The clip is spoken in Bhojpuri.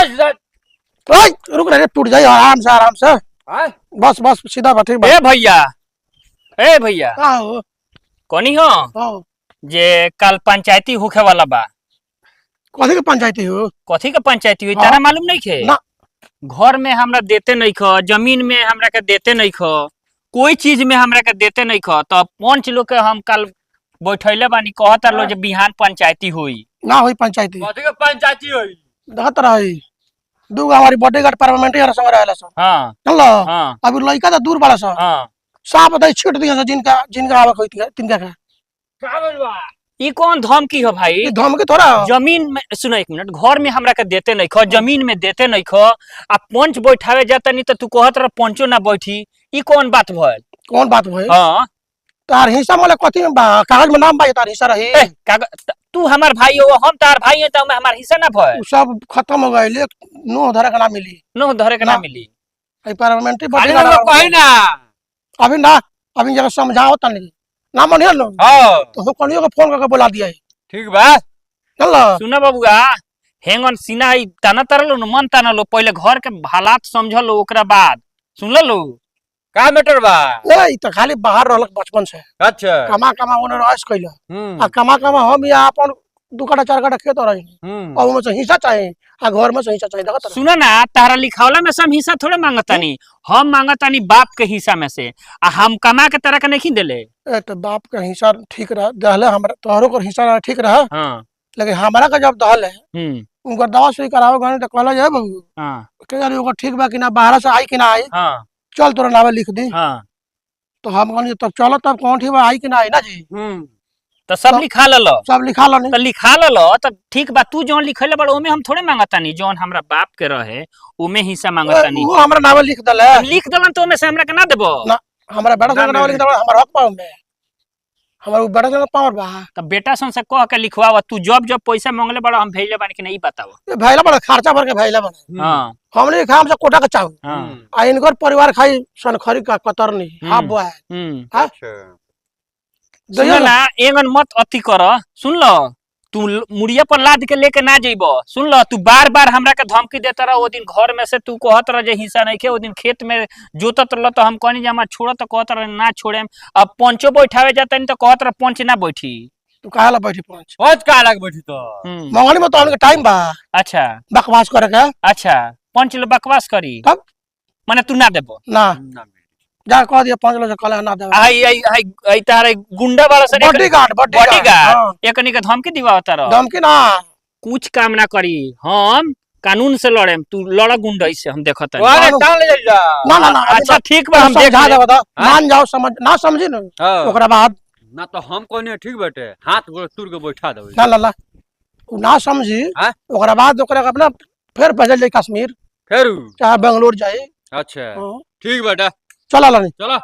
ए ओए रुक रे, टूट जाई, आराम से आराम से। आय बस बस सीधा बा, ठीक बा। ए भैया, ए भैया। का हो? कोनी हो? हाँ। जे कल पंचायती होखे वाला बा। कथी के पंचायती हो? कथी के पंचायती हुई? हाँ। तारा मालूम नहीं खे? ना। घर में हमरा देते नहीं ख, जमीन में हमरा के देते नहीं ख, कोई चीज में हमरा के देते नहीं ख, तो पंच लोग के हम कल बैठैले बानी, कहता लो जे बिहान पंचायती हुई। ना होई पंचायती। कथी के पंचायती होई? देखत रही, दूगो हमारी बॉडीगार्ड परमानेंट यार संग रहेला सन। हाँ। चल। हाँ। अभी लइका तो दूर वाला सन। हाँ। साफ दई छीट दिया सन, जिनका जिनका आवक होई तिनका का। का बोल बा? ई कौन धमकी हो भाई? ई धमकी थोड़ा हो। जमीन में सुनो एक मिनट, घर में हमरा के देते नहीं खो, जमीन में देते नहीं खो, आ पंच बैठावे जाता नहीं तो तू कहत रह पंचो ना बैठी, ई कौन बात भइल? कौन बात भइल? हाँ। तार हिस्सा मोले कथी में बा? कागज में नाम बा, तार हिस्सा रही। ए, कागज तू हमार भाई हो, हम तार भाई हैं, तो हमार हिस्सा ना भइल? उ सब खत्म हो गइल, एक नो धरे के ना मिली। नो धरे के ना ना। मिली। ई परमानेंट खाली हम लोग कही ना। अभी ना, अभी जरा समझाओ तनी ना मन लो। हाँ। तो हो कनियो के फोन करके बुला दिया है। ठीक बा। चल। सुना बबुआ, हेंगन सीना है ताना तरलो न मन ताना लो, पहले घर के हालात समझ लो, ओकरा बाद सुन लो। का मैटर बा? ए ई तो खाली बाहर रहलक बचपन से। अच्छा। कमा कमा ओने रहस कइल। हम्म। आ कमा कमा हम यहाँ अपन दू काठा चार काठा खेत रही। हम्म। और ओमे से हिस्सा चाहे आ घर में से हिस्सा चाहे, देखत रह। सुना ना, तारा लिखावला में से हम हिस्सा थोड़े मांगतानी, हम मांगतानी बाप के हिस्सा में से, आ हम कमा के तारा के नहीं देले। ए तो बाप के हिस्सा ठीक रह दहले, हमरा तोहरो के हिस्सा रह ठीक रह। हाँ। लेकिन हमरा के जब दहले हम्म। उनकर दवा सुई करावे गए तो कहला जे बाबू। हाँ। के जाने ओकर ठीक बा कि ना, बाहर से आई कि ना आई। हाँ। चल तोरा नावे लिख दी। हाँ। तो हम कहनी तब चलो, तब कौन ठीक बा आई कि ना आई ना जी। हम्म। तो सब लिखा ललो। सब लिखा लनी। तो लिखा ललो तो ठीक बा, तू जौन लिखले बड़ ओमे हम थोड़े मांगतानी, जौन हमरा बाप के रहे ओमे हिस्सा मांगतानी। वो हमरा नावे लिख दले। लिख दलन तो ओमे से हमरा के ना देबो? ना। हमरा बेटा संग नावे लिख दले, हमरा हक पाव में हमरा उ बेटा संग पावर बा। तो बेटा सन से कह के लिखवावा, तू जब जब पैसा मांगले बड़ा हम भेजले बानी कि नहीं बतावा। ए भैला बड़ा खर्चा भर के भैला बड़ा। हाँ। हमने खाम से कोटा के चाहू। हाँ। आ इनकर परिवार खाई सनखरी का कतर नहीं हाफ बुआ है। हम्म। हाँ? अच्छा। दैयो सुन ना, एंगन मत अति कर, सुन लो, तू मुड़िया पर लाद के लेके ना जइबो, सुन लो, तू बार बार हमरा के धमकी देता रह, ओ दिन घर में से तू कहत रह जे हिस्सा नहीं खे, ओ दिन खेत में जोतत रह तो हम कहनी जे हमरा छोड़, तो कहत रह ना छोड़ेम, अब पंचो बैठावे जाता नहीं तो कहत रह पंच ना बैठी। तू काहे ला बैठी पंच? पंच काहे लाग बैठी तो? हम्म। मंगनी में तो हमके टाइम बा। अच्छा। बकवास करे के। अच्छा, पंच लो बकवास करी। तब? माने तू ना देबो? ना। ना। जा कह दिया पंच लो से कहले ना देबो। आई आई आई आई तारे गुंडा वाला से बॉडीगार्ड, बॉडीगार्ड। हाँ। एकनी के धमकी दिवावता रह। धमकी ना। कुछ काम ना करी, हम कानून से लड़ेम, तू लड़ा गुंडई से, हम देखत हनी। अरे टांग ले जा। ना ना ना। अच्छा ठीक बा, हम देख समझा लेब। देबो तो। हाँ? मान जाओ, समझ ना समझी ना। हाँ। ओकरा बाद ना तो हम कहने ठीक बेटे, हाथ गोड़ तुर के बैठा देबै। ना ना ना, उ ना समझी। हाँ? ओकरा बाद ओकरा के अपना फिर भेजल जाई कश्मीर। फेरू? चाहे बेंगलोर जाई। अच्छा। हाँ। ठीक बेटा। चला लानी। चला।